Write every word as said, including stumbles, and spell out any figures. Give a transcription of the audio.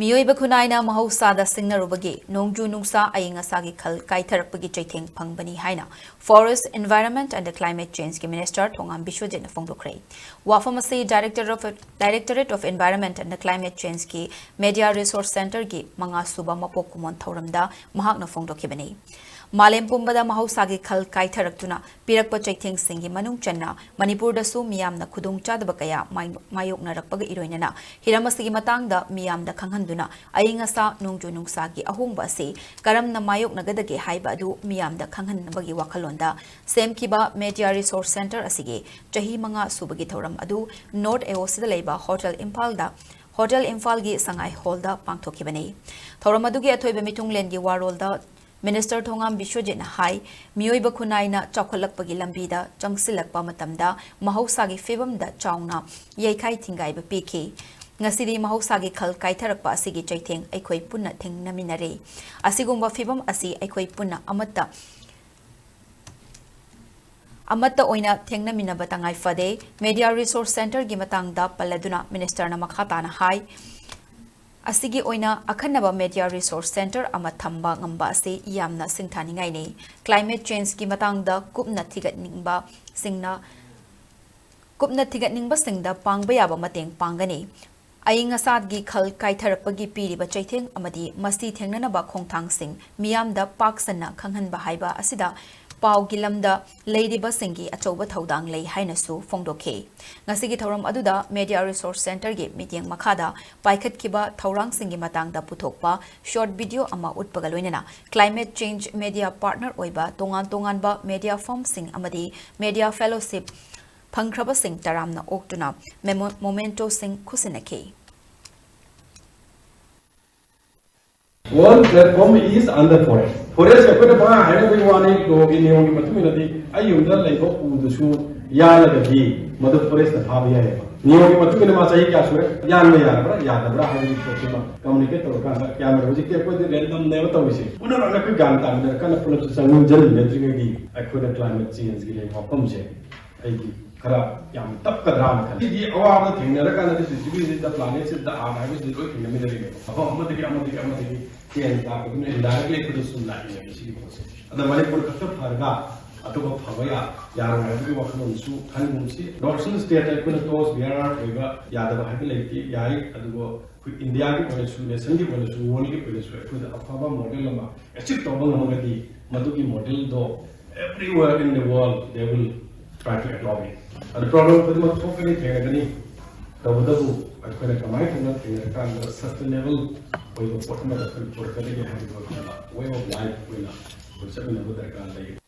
ꯃꯤꯑꯣꯏꯕ ꯈꯨꯟꯅꯥꯏꯅ ꯃꯍꯧꯁꯥꯗ ꯁꯤꯡꯅꯔꯨꯕꯒꯤ ꯅꯣꯡꯖꯨ ꯅꯨꯡꯁꯥ ꯑꯏꯪ ꯑꯁꯥꯒꯤ ꯈꯜ ꯀꯥꯏꯊꯔꯛꯄꯒꯤ ꯆꯩꯊꯦꯡ ꯐꯪꯕꯅꯤ ꯍꯥꯏꯅ Forest, Environment and Climate Changeꯒꯤ Minister ꯊꯣꯉꯥꯝ ꯕꯤꯁ꯭ꯋꯖꯤꯠꯅ ꯐꯣꯡꯗꯣꯛꯈ꯭ꯔꯦ꯫ ꯋꯥꯐꯝ ꯑꯁꯤ Director of, Directorate of Environment and Climate Changeꯒꯤ Media Resource Centreꯒꯤ ꯃꯉꯥ ꯁꯨꯕ ꯃꯄꯣꯛ ꯀꯨꯝꯑꯣꯟ ꯊꯧꯔꯝꯗ ꯃꯍꯥꯛꯅ ꯐꯣꯡꯗꯣꯛꯈꯤꯕꯅꯤ꯫ ꯃꯥꯂꯦꯝ ꯄꯨꯝꯕꯗ ꯃꯍꯧꯁꯥꯒꯤ ꯈꯜ ꯀꯥꯏꯊꯔꯛꯇꯨꯅ ꯄꯤꯔꯛꯄ ꯆꯩꯊꯦꯡꯁꯤꯡꯒꯤ ꯃꯅꯨꯡ ꯆꯟꯅ ꯃꯅꯤꯄꯨꯔꯗꯁꯨ ꯃꯤꯌꯥꯝꯅ ꯈꯨꯗꯣꯡꯆꯥꯗꯕ ꯀꯌꯥ ꯃꯥꯏ-, ꯃꯥꯌꯣꯛꯅꯔꯛꯄꯒ ꯏꯔꯣꯏꯅꯅ ꯍꯤꯔꯝ ꯑꯁꯤꯒꯤ ꯃꯇꯥꯡꯗ ꯃꯤꯌꯥꯝꯗ ꯈꯪꯍꯟꯗꯨꯅ ꯑꯏꯪ ꯑꯁꯥ, ꯅꯣꯡꯖꯨ ꯅꯨꯡꯁꯥꯒꯤ ꯑꯍꯣꯡꯕ ꯑꯁꯤ ꯀꯔꯝꯅ ꯃꯥꯌꯣꯛꯅꯒꯗꯒꯦ ꯍꯥꯏꯕ ꯑꯗꯨ ꯃꯤꯌꯥꯝꯗ ꯈꯪꯍꯟꯅꯕꯒꯤ ꯋꯥꯈꯜꯂꯣꯟꯗ ꯁꯦꯝꯈꯤꯕ Media Resource Centre ꯑꯁꯤꯒꯤ ꯆꯍꯤ ꯃꯉꯥ ꯁꯨꯕꯒꯤ ꯊꯧꯔꯝ ꯑꯗꯨ North AOCꯗ ꯂꯩꯕ Hotel Imphalꯗ, Hotel Imphalꯒꯤ ꯁꯉꯥꯏ Hallꯗ ꯄꯥꯡꯊꯣꯛꯈꯤꯕꯅꯤ꯫ ꯊꯧꯔꯝ ꯑꯗꯨꯒꯤ ꯑꯊꯣꯏꯕ ꯃꯤꯊꯨꯡꯂꯦꯟꯒꯤ ꯋꯥꯔꯣꯜꯗ Minister ꯊꯣꯉꯥꯝ ꯕꯤꯁ꯭ꯋꯖꯤꯠꯅ ꯍꯥꯏ, ꯃꯤꯑꯣꯏꯕ ꯈꯨꯟꯅꯥꯏꯅ ꯆꯥꯎꯈꯠꯂꯛꯄꯒꯤ ꯂꯝꯕꯤꯗ ꯆꯪꯁꯤꯜꯂꯛꯄ ꯃꯇꯝꯗ ꯃꯍꯧꯁꯥꯒꯤ ꯐꯤꯕꯝꯗ ꯆꯥꯎꯅ ꯌꯩꯈꯥꯏ ꯊꯤꯡꯒꯥꯏꯕ ꯄꯤꯈꯤ꯫ ꯉꯁꯤꯗꯤ ꯃꯍꯧꯁꯥꯒꯤ ꯈꯜ ꯀꯥꯏꯊꯔꯛꯄ ꯑꯁꯤꯒꯤ ꯆꯩꯊꯦꯡ ꯑꯩꯈꯣꯏ ꯄꯨꯟꯅ ꯊꯦꯡꯅꯃꯤꯟꯅꯔꯦ꯫ ꯑꯁꯤꯒꯨꯝꯕ ꯐꯤꯕꯝ ꯑꯁꯤ ꯑꯩꯈꯣꯏ ꯄꯨꯟꯅ ꯑꯃꯠꯇ, ꯑꯃꯠꯇ ꯑꯣꯏꯅ ꯊꯦꯡꯅꯃꯤꯟꯅꯕ ꯇꯉꯥꯏ ꯐꯗꯦ꯫ Media Resource Centreꯒꯤ ꯃꯇꯥꯡꯗ ꯄꯜꯂꯗꯨꯅ Ministerꯅ ꯃꯈꯥ ꯇꯥꯅ ꯍꯥꯏ, ꯑꯁꯤꯒꯤ ꯑꯣꯏꯅ ꯑꯈꯟꯅꯕ Media Resource Centre ꯑꯃ ꯊꯝꯕ ꯉꯝꯕ ꯑꯁꯤ ꯌꯥꯝꯅ ꯁꯤꯡꯊꯥꯅꯤꯡꯉꯥꯏꯅꯤ꯫ Climate changeꯒꯤ ꯃꯇꯥꯡꯗ ꯀꯨꯞꯅ ꯊꯤꯒꯠꯅꯤꯡꯕꯁꯤꯡꯅ, ꯀꯨꯞꯅ ꯊꯤꯒꯠꯅꯤꯡꯕꯁꯤꯡꯗ ꯄꯥꯡꯕ ꯌꯥꯕ ꯃꯇꯦꯡ ꯄꯥꯡꯒꯅꯤ꯫ ꯑꯏꯪ ꯑꯁꯥꯒꯤ ꯈꯜ ꯀꯥꯏꯊꯔꯛꯄꯒꯤ ꯄꯤꯔꯤꯕ ꯆꯩꯊꯦꯡ ꯑꯃꯗꯤ ꯃꯁꯤ ꯊꯦꯡꯅꯅꯕ ꯈꯣꯡꯊꯥꯡꯁꯤꯡ ꯃꯤꯌꯥꯝꯗ ꯄꯥꯛ ꯁꯟꯅ ꯈꯪꯍꯟꯕ ꯍꯥꯏꯕ ꯑꯁꯤꯗ ꯄꯥꯎꯒꯤ ꯂꯝꯗ ꯂꯩꯔꯤꯕꯁꯤꯡꯒꯤ ꯑꯆꯧꯕ ꯊꯧꯗꯥꯡ ꯂꯩ ꯍꯥꯏꯅꯁꯨ ꯐꯣꯡꯗꯣꯛꯈꯤ꯫ ꯉꯁꯤꯒꯤ ꯊꯧꯔꯝ ꯑꯗꯨꯗ Media Resource Centreꯒꯤ ꯃꯤꯠꯌꯦꯡ ꯃꯈꯥꯗ ꯄꯥꯏꯈꯠꯈꯤꯕ ꯊꯧꯔꯥꯡꯁꯤꯡꯒꯤ ꯃꯇꯥꯡꯗ ꯄꯨꯊꯣꯛꯄ short video ꯑꯃ ꯎꯠꯄꯒ ꯂꯣꯏꯅꯅ Climate Change Media Partner ꯑꯣꯏꯕ ꯇꯣꯉꯥꯟ ꯇꯣꯉꯥꯟꯕ media firmꯁꯤꯡ ꯑꯃꯗꯤ Media Fellowship ꯐꯪꯈ꯭ꯔꯕꯁꯤꯡ ꯇꯔꯥꯝꯅ ꯑꯣꯛꯇꯨꯅ memo-, mementoꯁꯤꯡ ꯈꯨꯠꯁꯤꯟꯅꯈꯤ꯫ All platform is under forest. Forest ꯑꯩꯈꯣꯏꯅ ꯄꯪꯍꯥꯏ ꯍꯥꯏꯅꯕꯒꯤ ꯋꯥꯅꯤ, ꯂꯣꯒꯤ ꯅꯤꯌꯣꯝꯒꯤ ꯃꯇꯨꯡ ꯏꯟꯅꯗꯤ ꯑꯩ ꯌꯨꯝꯗ ꯂꯩꯕ ꯎꯗꯨꯁꯨ ꯌꯥꯜꯂꯒꯗꯤ ꯃꯗꯨ forestꯅ ꯐꯥꯕ ꯌꯥꯏꯑꯕ꯫ ꯅꯤꯌꯣꯝꯒꯤ ꯃꯇꯨꯡ ꯏꯟꯅ ꯃꯥ ꯆꯍꯤ ꯀꯌꯥ ꯁꯨꯔꯦ, ꯌꯥꯟꯕ ꯌꯥꯔꯕ꯭ꯔꯥ ꯌꯥꯗꯕ꯭ꯔꯥ ꯍꯥꯏꯕꯒꯤ ꯄꯣꯠꯁꯤꯃ communicate ꯇꯧꯔꯀꯥꯟꯗ ꯌꯥꯟꯕ꯫ ꯍꯧꯖꯤꯛꯇꯤ ꯑꯩꯈꯣꯏꯗꯤ randomꯅꯦꯕ ꯇꯧꯔꯤꯁꯦ꯫ ꯄꯨꯝꯅꯃꯛꯅ ꯑꯩꯈꯣꯏ ꯒ꯭ꯌꯥꯟ ꯇꯥꯃꯤꯟꯅꯔꯀꯥꯟꯗ ꯄꯨꯂꯞꯁꯨ ꯆꯪꯁꯤꯟꯃꯤꯟꯅꯗ꯭ꯔꯤꯉꯩꯗꯤ ꯑꯩꯈꯣꯏꯅ climate changeꯒꯤ ꯂꯩꯕ ꯋꯥꯐꯝꯁꯦ ꯑꯩꯒꯤ ꯈꯔ ꯌꯥꯝ ꯇꯞꯀꯗ꯭ꯔꯥꯅ ꯈꯜꯂꯤ꯫ ꯁꯤꯗꯤ ꯑꯋꯥꯕ ꯊꯦꯡꯅꯔꯀꯥꯟꯗꯗꯤ ꯄ꯭ꯔꯤꯊꯤꯕꯤꯁꯤꯗ ꯄ꯭ꯂꯥꯅꯦꯠꯁꯤꯗ ꯑꯥꯔꯠ ꯍꯥꯏꯕꯁꯤꯗꯤ ꯂꯣꯏ ꯊꯦꯡꯅꯃꯤꯟꯅꯔꯤꯅꯦꯕ꯫ ꯃꯐꯝ ꯑꯃꯗꯒꯤ ꯑꯃꯗꯒꯤ ꯑꯃꯗꯒꯤ ꯆꯦꯟ ꯂꯥꯛꯄꯗꯨꯅ ꯏꯟꯗꯥꯏꯔꯦꯛꯂꯤ ꯑꯩꯈꯣꯏꯗ ꯁꯨꯝ ꯂꯥꯛꯏꯅꯦꯕ ꯁꯤꯒꯤ ꯄꯣꯠꯁꯦ꯫ ꯑꯗ ꯃꯅꯤꯄꯨꯔ ꯈꯛꯇ ꯐꯔꯒ ꯑꯇꯣꯞꯄ ꯐꯕ ꯌꯥ-, ꯌꯥꯔꯣꯏ ꯍꯥꯏꯕꯒꯤ ꯋꯥꯈꯜꯂꯣꯟꯁꯨ ꯈꯟꯒꯨꯝꯁꯤ꯫ ꯅꯣꯔꯠ ꯏꯁꯇꯔꯟ ꯁ꯭ꯇꯦꯠꯇ ꯑꯩꯈꯣꯏꯅ ꯇꯣꯁ ꯕꯤ ꯑꯥꯔ ꯑꯥꯔ ꯑꯣꯏꯕ ꯌꯥꯗꯕ ꯍꯥꯏꯕ ꯂꯩꯇꯦ, ꯌꯥꯏ꯫ ꯑꯗꯨꯕꯨ ꯑꯩꯈꯣꯏ ꯏꯟꯗꯤꯌꯥꯒꯤ ꯑꯣꯏꯅꯁꯨ, ꯅꯦꯁꯟꯒꯤ ꯑꯣꯏꯅꯁꯨ, ꯋꯥꯔꯜꯒꯤ ꯑꯣꯏꯅꯁꯨ ꯑꯩꯈꯣꯏꯗ ꯑꯐꯕ ꯃꯣꯗꯦꯜ ꯑꯃ ꯑꯦꯆꯤꯞ ꯇꯧꯕ ꯉꯝꯃꯒꯗꯤ ꯃꯗꯨꯒꯤ ꯃꯣꯗꯦꯜꯗꯣ everywhere in the world they will try to adopt it. ꯑꯗꯨ ꯄ꯭ꯔꯣꯕ꯭ꯂꯦꯝ ꯈꯨꯗꯤꯡꯃꯛ ꯊꯣꯛꯀꯅꯤ, ꯊꯦꯡꯅꯒꯅꯤ꯫ ꯇꯧꯕꯇꯕꯨ ꯑꯩꯈꯣꯏꯅ ꯀꯃꯥꯏꯅ ꯇꯧꯅ ꯊꯦꯡꯅꯔꯀꯥꯟꯗ ꯁꯁꯇꯦꯅꯦꯕꯜ ꯑꯣꯏꯕ ꯄꯣꯠ ꯑꯃꯗ ꯑꯩꯈꯣꯏ ꯄꯨꯔꯛꯀꯗꯒꯦ ꯍꯥꯏꯕꯗꯨ ꯑꯩꯈꯣꯏꯅ ꯋꯦ ꯑꯣꯐ ꯂꯥꯏꯐ ꯑꯣꯏꯅ ꯑꯩꯈꯣꯏ ꯆꯠꯃꯤꯟꯅꯕ ꯗꯔꯀꯥꯔ ꯂꯩ꯫